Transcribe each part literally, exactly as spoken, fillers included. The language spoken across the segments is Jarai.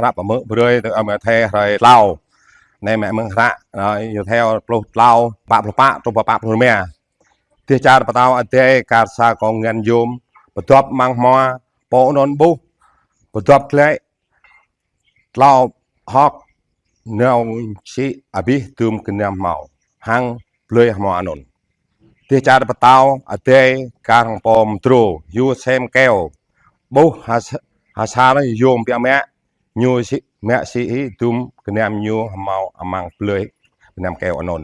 Hră pơmơ̆ brơi tui Matthêô hrơi klâo. Anai mă mơ̆ng hră, ơ, Matthêô pluh klâo, pă pluh pă truh pă pluh rơma. Dêh čar pơtao adai kar sa kông ngăn yôm pơdŏp amăng hmua, pô anŭn ƀuh, pơdŏp glaĭ klâo hŏk nao sĭ abih dŭm gơnam hmâo hăng blơi hmua anŭn. Dêh čar pơtao adai kar hăng pô mơdrô hyu sem keo, ƀuh has-, hasar yôm biă mă, ñu sĭ, mă sĭ hĭ dŭm gơnam ñu hmâo amăng blơi gơnam keo anŭn.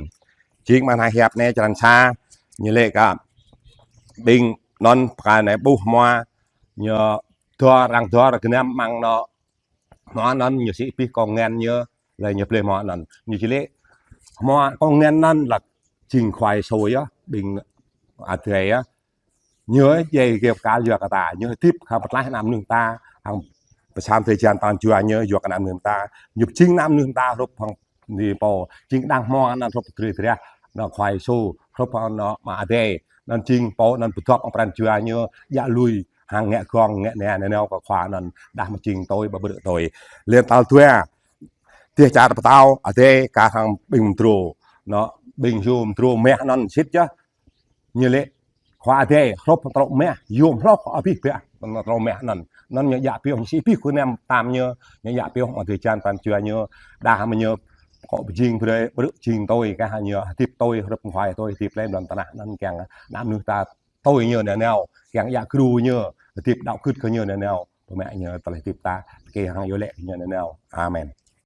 Jing mơ̆ng hră Hiăp anai črăn sa, ñu laĭ kơ ƀing anŭn pơkă anai ƀuh hmua, ñu dŏ arăng dŏ gơnam amăng anŏ hmua anŭn, ñu sĭ abih kông ngăn ñu, laih ñu blơi hmua anŭn. Ñu či laĭ hmua kông ngăn anŭn lăk jing Khua Yêsu yơh, ƀing adai yơh. Ñu djai kơyâo pơkă yua kơ ta, ñu hơdip hăng pơklaih ană mơnuih ta, hăng pơsăm drơi jan pran jua ñu yua kơ ană mơnuih ta. Ñu pơjing ană mơnuih ta hrup hăng ñu pô, jing đang hmua anŭn hrup drơi drah, anŏ Khua Yêsu, hrup hăng anŏ Ama adai. Anŭn jing pô anŭn pơdŏp hăng pran jua ñu, djă lui, hăng ngă gơ̆ng, ngă nao, nao, nao kơ Khua anŭn, đah mơ̆ jing tui, ƀu brư̆ tui. Laih tal dua, dêh čar pơtao adai kar hăng ƀing mơdrô, anŏ ƀing hyu mơdrô mah anŭn sĭt yơh. Ñu laĭ Khua adai hrup hăng trŏ mah, yôm hloh abih bĕ, anŏ trŏ mah anŭn. Anŭn ñu djă pioh, ñu sĭ abih gơnam tam ñu, ñu djă pioh amăng drơi jan pran jua ñu, đah mơ̆ ñu kơ pơjing brơi, brư̆ jing tui, kah ñu hơdip tui, hrup Khua tui, hơdip laih lŏn tơnah anŭn kiăng ană mơnuih ta tui ñu nao nao, kiăng djă gru ñu, hơdip đaŏ gưt kơ ñu nao nao, pơmă ñu tơlơi hơdip ta, tơkê hăng iâu laĭ kơ ñu nao nao. Amen.